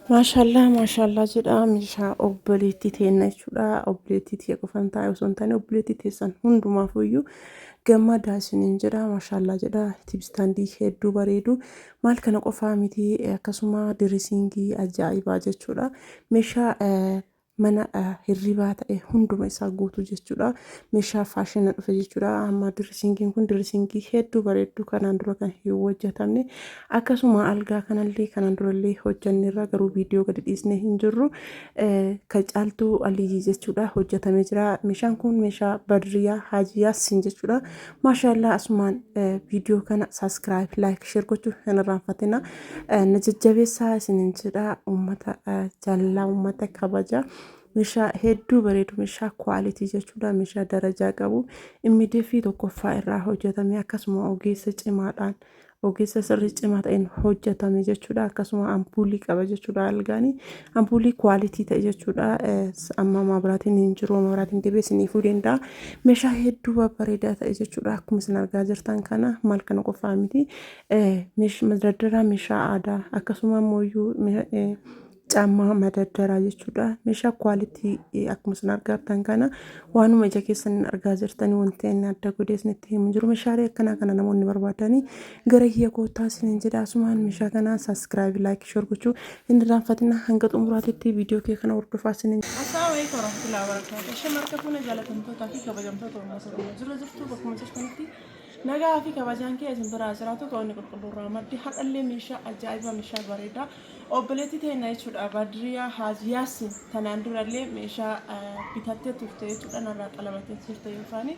Maashaallah maashaallah jedha meeshaa obboleettii teenna jechuudha. Obboleettii tiyya qofan taa'e osoo hin taane obboleettii teessan hundumaafuyyuu gammadaa isiniin jedha. Maashaallah jedha tibistaandii hedduu bareedu. Maal kana qofaa miti akkasuma dirisiingii ajaa'ibaa jechuudha. Meeshaa mana hirribaa ta'e hunduma isaa guutuu jechuudha. Meeshaa faashina dhufe jechuudha. Amma dirisingiin kun dirisingii hedduu bareedduu kanaan dura kan hin hojjetamne akkasuma algaa kanallee kanaan durallee hojjanneerra garuu viidiyoo gadi dhiisnee hin jirru. Kan caaltuu Aliyyii jechuudha hojjetamee jira. Meeshaan kun meeshaa Badriyaa Haajii Yaassin jechuudha. Maashaallah asumaan viidiyoo kana saskiraayib laayik sheer gochuu hin irraanfatina. Na jajjabeessaa isinin jedha uummata jaalalaa uummata kabaja. Meeshaa hedduu bareedu meeshaa kwaalitii jechuudha meeshaa darajaa qabu immideefii tokkoffaa irraa hojjetame akkasuma ogeessa cimaadhaan ogeessa sirrii cimaa ta'een hojjetame jechuudha. Akkasuma ampuulii qaba jechuudha algaanii. Ampuulii kwaalitii ta'e jechuudha. Amma maabiraatiin hin jiru maabiraatiin deebi'ee isiniifuu danda'a. Meeshaa hedduu babbareedaa ta'e jechuudha. Akkuma isin argaa jirtan kana maal kana qofaa miti. Madardaraa meeshaa aadaa akkasuma immoo caammaa madaddaraa jechuudha. Meeshaa kwaalitii akkuma isin argaa kana waanuma ija keessaniin argaa jirtanii wanti inni adda godhee isinitti himu jiru. Meeshaalee akkanaa kana namoonni barbaadanii gara kiyya koottaa isiniin jedha. Asumaan meeshaa kana sabiskiraayib, laayik, sheer gochuu hin irraanfatina. Hanga xumuraatitti viidiyoo kee kana hordofaa isiniin. Assalamu alaikum warahmatullahi wabarakatuh. Ishee marka fuuna jaalatamtootaa fi kabajamtoota uummata Oromoo jirra jirtu bakkuma jirtanitti nagaa fi kabajaan kee isin biraa jiraatu kan inni qulqulluu irraa maddi har'allee meeshaa ajaa'ibaa meeshaa bareedaa Obboleettii teenna jechuudha Badriyaa Haaj Yaassin tanaan durallee meeshaa bitattee turte jechuudha narraa xalabattee turte yookaan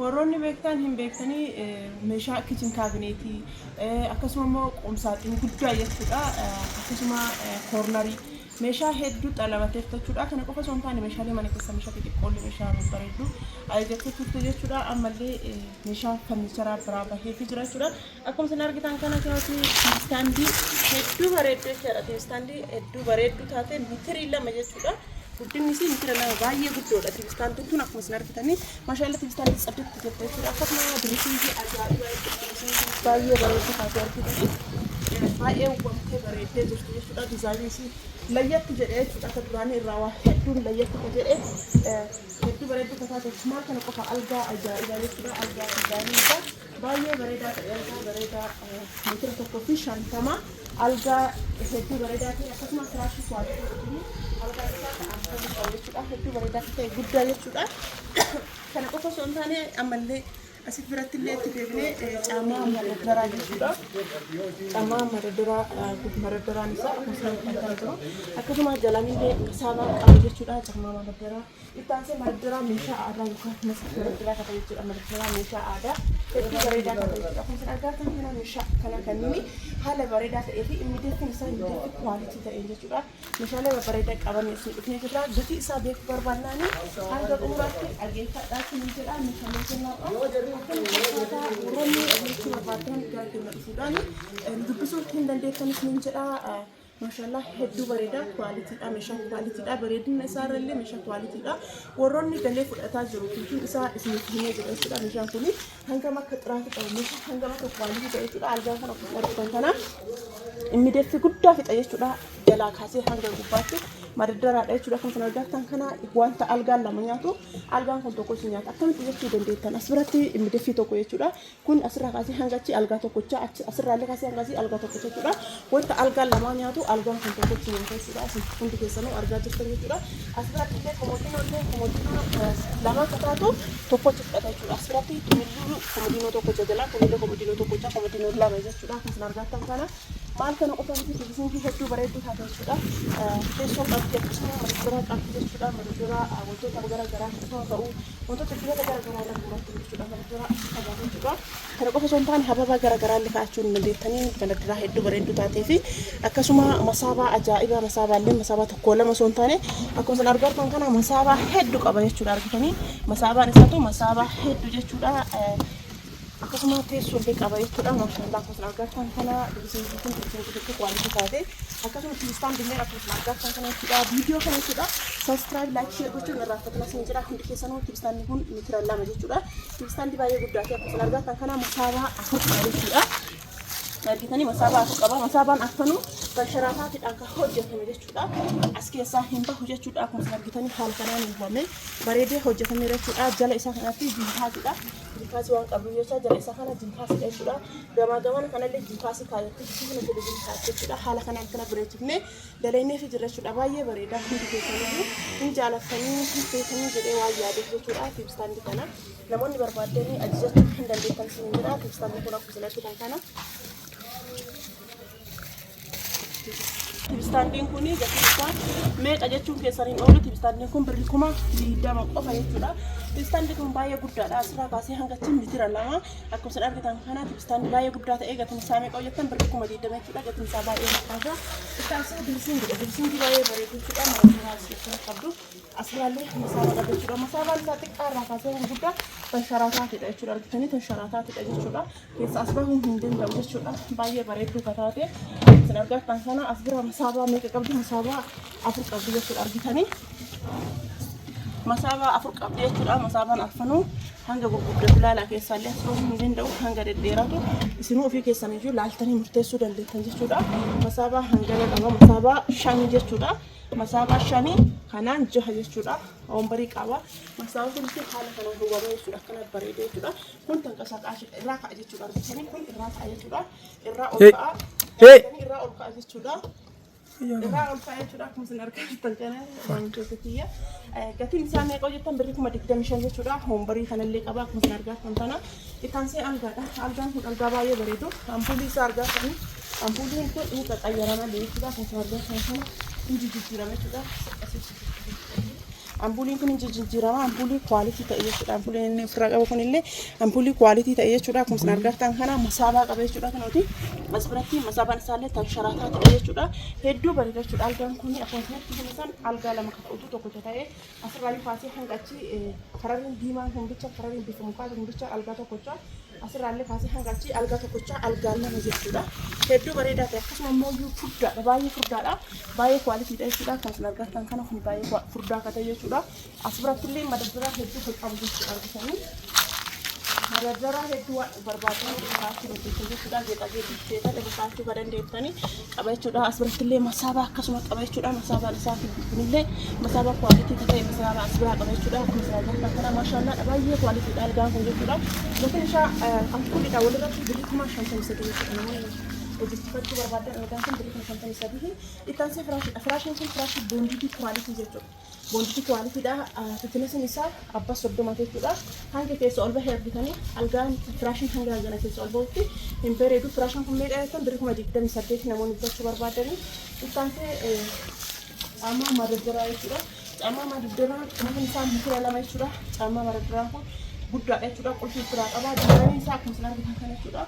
warroonni beektan hin beektanii meeshaa kichin kaabineetii akkasuma immoo qumsaaxinii guddaa jechuudha akkasuma koornarii meeshaa hedduu xalabateef jechuudha kana qofa osoo hin taane meeshaalee mana keessa meeshaa xixiqqoollee meeshaa babbareedduu ajajattee turte jechuudha ammallee meeshaa farniicharaa biraa baheefii jira jechuudha. Akkuma isin argitan kana kunooti istaandii hedduu bareeddu jechaadha. Istaandii hedduu bareeddu taate mitirii 2 jechuudha. Guddinni isii mitira 2 baay'ee guddoodha. Istaandiin tun akkuma isin argitanii maashaalla istaandii tsadditti jirti jechuudha. Akkasuma dirisiingii ajaa'ibaa jechuudha. Dirisiingii baay'ee bareeddu taate argitanii baay'ee uwwamtee bareeddee jirti jechuudha. Dizaayinii isii layyatti jedhee jechuudha. Akka duraanii irraa waa hedduun layyatti jedhee hedduu bareeddu taate maal kana qofa algaa ajaa'ibaa jechuudha. Algaa dizaayinii isaa Baay'ee bareedaa ta'e algaa bareedaa meetira 1.50 algaa hedduu bareedaa ta'e akkasuma firaashii kuwaalitii wajjin algaa isaa kan ampuulii qabu jechuudha hedduu bareedaa ta'e guddaa jechuudha. Kana qofa osoo hin taane ammallee asii biratti illee itti deebinee caamaa madaddaraa jechuudha. Caamaa madaddaraa madaddaraan isaa akkasuma kan jiru akkasuma jalaan illee saabaa qabu jechuudha caamaa madaddaraa. Itti aansee madaddaraa meeshaa aadaa yookaan madaddaraa kan ta'e jechuudha. Madaddaraa meeshaa aadaa hedduu bareedaa kan ta'e jechuudha. Akkuma isin argaa jirtan kana meeshaa kana kanneen haala bareedaa ta'ee fi immideettiin isaa immideettii kwaalitii ta'een jechuudha. Meeshaalee babbareedaa qaban isin dhufnee jirra. Gatii isaa beekuu barbaannaani hanga xumuraatti dhaggeeffadhaa isin jedha. Meeshaalee kennaadha. Akkana fakkaataa warroonni beekuu barbaadan gara keenya dhufuudhaan dubbisuu hin dandeettan isin jedha. Mashallah hedduu bareeda quality dha meeshaa quality dha bareedina isaa irrallee meeshaa quality dha warroonni galee fudhataa jiru guutuun isaa isiniif himee jira jechuudha meeshaan kun hangam akka xiraati qabu meeshaa hangam akka quality ta'e jechuudha algaan kan of argitan kana inni deffi guddaa fixa jechuudha jalaa kaasee hanga gubbaatti madaddaraadha jechuudha kan isin argattan kana wanta algaan lama nyaatu algaan kun tokko isin nyaata akkamitti jechuu dandeettan as biratti inni deffi tokko jechuudha Kun asirraa kaasee hanga achi algaa tokkocha, achi asirraallee kaasee hanga asii algaa tokkocha jechuudha. Wanta algaan lamaa nyaatu algaan kun tokkochi nyaata jechuudha. Isin hundi keessanuu argaa jirtan jechuudha. As biratti illee komodiinoo illee komodiinoo lama akka taatu tokkochi fudhata jechuudha. As biratti tunilluu komodiinoo tokkocha jala kunillee komodiinoo tokkocha komodiinoo lama jechuudha. Akka isin argattan kana maal kana qofa miti diviziingii hedduu bareedduu taate jechuudha. Teessoo qabdi akkasuma madaddara qabdi jechuudha. Madaddara wantoota gara garaa akkasuma ta'uu Wantoota dibata gara garaa irra guurrattu jechuudha. Madaddara asii fagaatu jechuudha. Kana qofa osoo hin taane hababaa gara garaa illee kaa'achuu ni dandeettanii madaddaraa hedduu bareedduu taatee fi akkasuma masaabaa ajaa'ibaa masaabaa illee masaabaa tokko lama osoo hin taane akkuma isin argartan kana masaabaa hedduu qaba jechuudha argitanii masaabaan isaatu masaabaa hedduu jechuudha. Akkasuma teessoo illee qaba jechuudha. Maashaallah akkuma isin argartan kana dibisingi kun dibisingi hedduu kwaalitii taate akkasuma tiristaan illee akkuma isin argartan kana jechuudha. Viidiyoo kana jechuudha. Subscribe, like, share gochuun irraa fatina isin jedha. Hundi keessanuu tiristaanni kun mitira 2 jechuudha. Tiristaanni baay'ee guddaa ta'e akkuma isin argartan kana masaabaa 4 qaba jechuudha. Argitanii masaabaa afur qaba. Masaabaan afranuu kan sharaataatiidhaan kan hojjetame jechuudha. As keessaa hin bahu jechuudha. Akkuma isin argitanii haala kanaan uwwame bareedee hojjetame jechuudha. Jala isaa kanatti jimpaasiidha. Jimpaasii waan qabdu jecha jala isaa kana jimpaasiidha jechuudha. Gamaa gamana kanallee jimpaasii kaayattee kana televizyiinii kaa'atte jechuudha. Haala kanaan kana bareechifnee dalaynee fi jirra jechuudha. Baay'ee bareeda hundi keessaniyyuu hin jaalattanii hin feetanii jedhee waan yaadeef jechuudha. Tiibistaandii kana namoonni barbaaddanii ajajachuu hin dandeettan isiniin jedha. Tiibistaandii kun akkuma isin argitan kana. Tiibistaandiin kun gatiin isaa meeqa jechuun keessan hin oolu. Tiibistaandiin kun birrii 20,000 qofa jechuudha. Tiibistaandiin kun baay'ee guddaadha. Asirraa kaasee hanga achi mitira 2. Akkuma isin argitan kana tiibistaandii baay'ee guddaa ta'ee gatiin isaa meeqa jettan birrii 20,000 jechuudha. Gatiin isaa baay'ee murtaa'aa. Itti aansee dirisiingidha. Dirisiingii baay'ee bareedu jechuudha. Mana asirraa qabdu. Asirraallee masaabaa qaba jechuudha. Masaabaan isaa xiqqaa irraa kaasee hanga guddaa tan sharaataatidha jechuudha. Argitanii tan sharaataatidha jechuudha. Keessa as bahuu hin danda'u jechuudha. Baay'ee bareedduu kataate. Isin argattan kana as bira masaabaa meeqa qabdi? Masaabaa afur qabdi jechuudha argitanii. Masaabaa afur qabdi jechuudha. Masaabaan arfanuu hanga gurguddatu laalaa keessaallee as bahuu hin danda'u hanga dhedheeratu isinuu ofii keessan iyyuu laaltanii murteessuu dandeettan jechuudha. Masaabaa hangana qaba. Masaabaa shanii jechuudha. Masaabaa shanii kanaan jaha jechuudha. Wambarii qaba. Masaabaa kunis haala kanaan huwwamee jechuudha. Akkana bareedee jechuudha. Kun tanqasaaqaashidha. Irraa ka'a jechuudha. Argitanii kun irraa ka'a jechuudha. Irraa ol ka'a. Argitanii irraa ol ka'a jechuudha. Irraa ol ka'a jechuudha. Akkuma isin argaa jirtan kana wantoota kiyya. Gatiin isaa meeqa jettan birrii 25,000 jechuudha. Wambarii kanallee qaba akkuma isin argaa jirtan kana. Ittaansee algaadha. Algaan kun algaa baay'ee bareedu. Ampuulii isaa argaa jirtanii. Ampuuliin kun ni qaqayyarama jechuudha. Akkuma isin argaa jirtan kana ni jijjiirama jechuudha. Ampuuliin kun ni jijjiirama. Ampuulii quality ta'e jechuudha. Ampuuliin inni ofirraa qabu kun illee ampuulii quality ta'e jechuudha. Akkuma isin argaa jirtan kana masaabaa qaba jechuudha. Kunuuti as biratti masaabaan isaallee tan sharaataa ta'e jechuudha. Hedduu bareeda jechuudha. Algaan kun akkuma isinitti hime algaa lama kan ta'utu tokko ta'ee asirraa kaasee hanga achi kararriin diimaan hundicha kararriin bifa mukaa hundicha algaa tokkocha asirraallee kaasee hanga achi algaa tokkocha algaa lama jechuudha. Hedduu bareedaa ta'e akkasuma immoo iyyuu furdaadha baay'ee furdaadha baay'ee quality dha jechuudha. Akkuma isin argattan kana kun baay'ee furdaa akka ta'e jechuudha. As biratti illee madaddaraa hedduu kan qabu jechuudha argitanii. Madaddaraa hedduu waan barbaadan irra kaa'achuu dandeessan jechuudha. Geexaageexii feetan irra kaa'achuu kan dandeessanii qaba jechuudha. As biratti illee masaabaa akkasuma qaba jechuudha. Masaabaan isaa kunillee masaabaa quality kan ta'e masaabaa as biraa qaba jechuudha. Akkuma isin argattan kana maashaallah baay'ee quality dha algaan kun jechuudha. Gatiin isaa ampuulidha walirratti birrii 53,000 jechuudha. Namoonni hojjechifachuu barbaadan algaan kun birrii 53,000. Itti aansee firaashiidha. Firaashiin kun firaashii boondiitii quality jechuudha. Boondiitii quality dha. Thicknessiin isaa abbaa 30 jechuudha. Hanga keessa ol bahee argitanii algaan firaashiin hanga hangana keessa ol bahutti hin bareedu. Firaashiin kun meeqa jettan birrii 28,000 namoonni bitachuu barbaadanii. Itti aansee caammaa madaddaraa jechuudha. Caammaa madaddaraa qumatiin isaa mitira 2 jechuudha. Caammaa madaddaraan kun guddaadha jechuudha. Qulfii ofirraa qaba. Dizaayiniin isaa akkuma isin argitan kana jechuudha.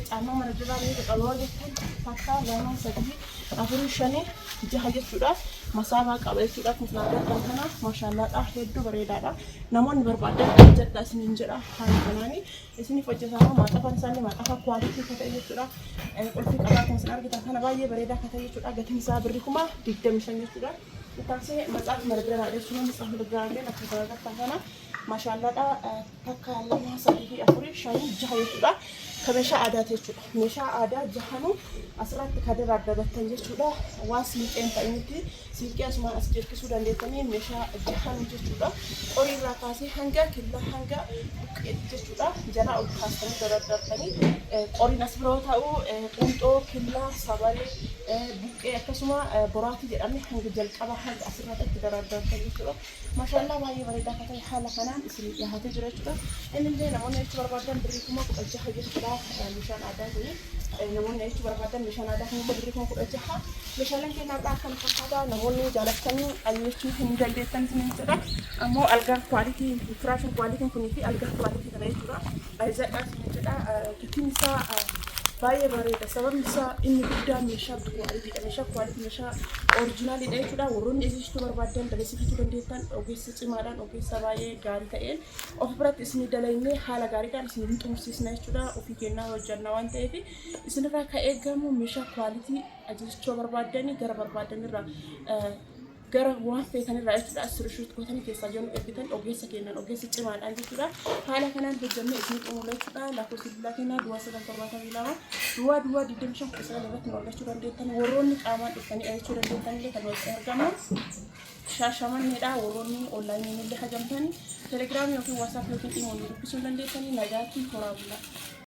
Caammaa madaddaraa meeqa qaba jettan takka lama sadii afurii shanii jaha jechuudha. Masaabaa qaba jechuudha. Akkuma isin argattan kana maashaallaadha. Hedduu bareedaadha. Namoonni barbaadan hojjedha isiniin jedha. Haala kanaani isiniif hojjetama. Maaxafaan isaallee maaxafaa quality akka ta'e jechuudha. Qulfii qaba akkuma isin argitan kana baay'ee bareedaa akka ta'e jechuudha. Gatiin isaa birrii 25,000 jechuudha. Ittaansee matsaaf madaddaraa jechuudha. Matsaaf madaddaraa illee akkuma isin argattan kana maashaallaadha. Takka lama sadii afurii shanii jaha jechuudha. Ka meeshaa aadaati jechuudha. Meeshaa aadaa jahanuu asirratti ka daraaddarattan jechuudha. Waan siinqeen ta'initti siinqee asumaan as jirkisuu dandeettanii meeshaa jahanuu jechuudha. Qorii irraa kaasee hanga killaa hanga buqqeetti jechuudha. Jalaa ol kaastanii daraaddartanii qoriin as biroo ta'u quncoo, killaa, sabaree, buqqee akkasuma boraatii jedhamee hanga jalqaba hanga asirratti daraaddartan jechuudha. Maashaallah baay'ee bareedaa akka ta'e haala kanaan isin dhiyaatee jira jechuudha. Innillee namoonni jechuu barbaadan birrii 16,000 jechuudha. Meeshaan aadaa kun namoonni jechuu barbaadan meeshaan aadaa kun birrii 16,000. Meeshaaleen keenya har'aa akkana fakkaata. Namoonni jaalattanii ajajachuu hin dandeettan isiniin jedha. Ammoo algaan quality firaashiin qualityn kunii fi algaan quality kana jechuudha. Ajajadhaa isiniin jedha. Gatiin isaa baay'ee bareeda. Sababni isaa inni guddaan meeshaa quality dha. Meeshaa quality meeshaa original dha jechuudha. Warroonni ajajachuu barbaadan dalagsifachuu dandeettan ogeessa cimaadhaan ogeessa baay'ee gaarii ta'een of biratti isinii dalagnee haala gaariidhaan isin hin xumursiisna jechuudha. Ofii kennaa hojjanna waan ta'eef isinirraa kan eegamu meeshaa quality ajajachuu barbaaddanii gara barbaadanirraa Gara waan feetanirraa jechuudha, screenshot gootanii keessaa jennu ergitan, ogeessa kennan, ogeessa cimaadhaan jechuudha. Haala kanaan hojjannee isin xumurra jechuudha. Lakkoofsi bilbilaa kennaa 0972 00 25 19 irratti nu argachuu dandeettan. Warroonni qaamaan dhuftanii argachuu dandeettan illee kan nuti argamu Shaashamanneedha. Warroonni onlaayiniin illee hajamtan Telegiraamii yookiin WhatsApp yookiin Imo nu dubbisuu dandeettanii. Nagaatti, horaa bulaa.